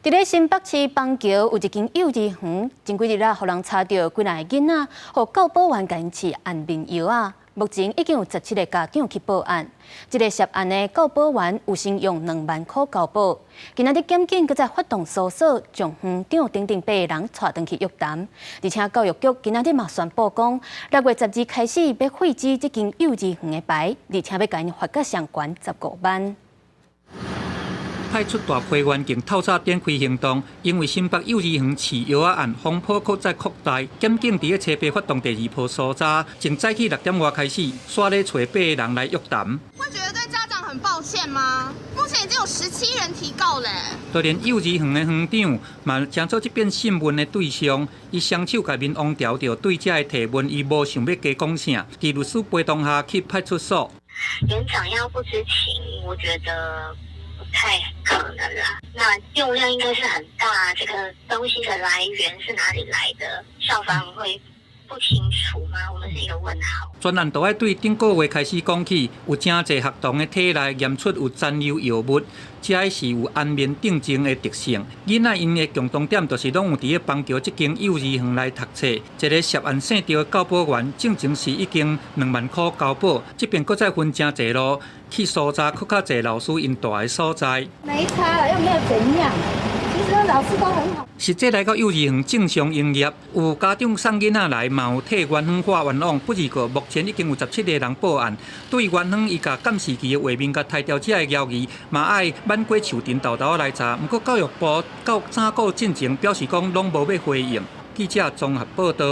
佇咧新北市板橋有一間幼兒園，前幾日啊，予人查著幾若个囡仔，予教保員共𪜶飼安眠藥仔。目前已經有17個家長去報案。這个涉案的教保員有先用2萬箍交保。今仔日檢警閣再發動搜索，將園長等等八个人帶轉去約談。而且教育局今仔日嘛宣布講，6月12開始欲廢止這間幼兒園的牌，而且欲共𪜶罰甲上懸15萬。派出大批員警透早展開行動，因為新北幼兒園飼藥仔案風波閣再擴大，檢警佇咧車八發動第二波搜查，從早起6點外開始，煞咧揣八个人來約談。會覺得對家長很抱歉嗎？目前已經有17人提告嘞。就連幼兒園的園長嘛，成做這遍訊問的對象，伊雙手共面王牢著，對這个提問，伊無想欲加講啥，佇律師陪同下去派出所。園長要不知情，我覺得不太可能啦。那用量應該是很大，這個東西的來源是哪裡來的？校方會不清楚嗎？我們是一個問號。專案都愛對頂個月開始講起，有誠濟學童的體內驗出有殘留藥物，這是有安眠鎮靜的特性。囡仔𪜶的共同點就是攏有佇咧板橋這間幼兒園來讀冊。一个涉案姓趙的教保員，進前是已經2萬箍交保，這邊閣再分誠濟路去搜查，閣較濟老師𪜶蹛的所在。沒差啦，又沒有怎樣。其實老師都很好。實際來到幼兒園正常營業，有家長送囡仔來，嘛有替園方喊冤枉。不過目前已經有17個人報案，對園方伊共監視器的畫面共抬掉這个嫌疑，嘛愛挽過樹頂沓沓來查。毋過教育部到早個進前表示講，攏無欲回應。記者綜合報導。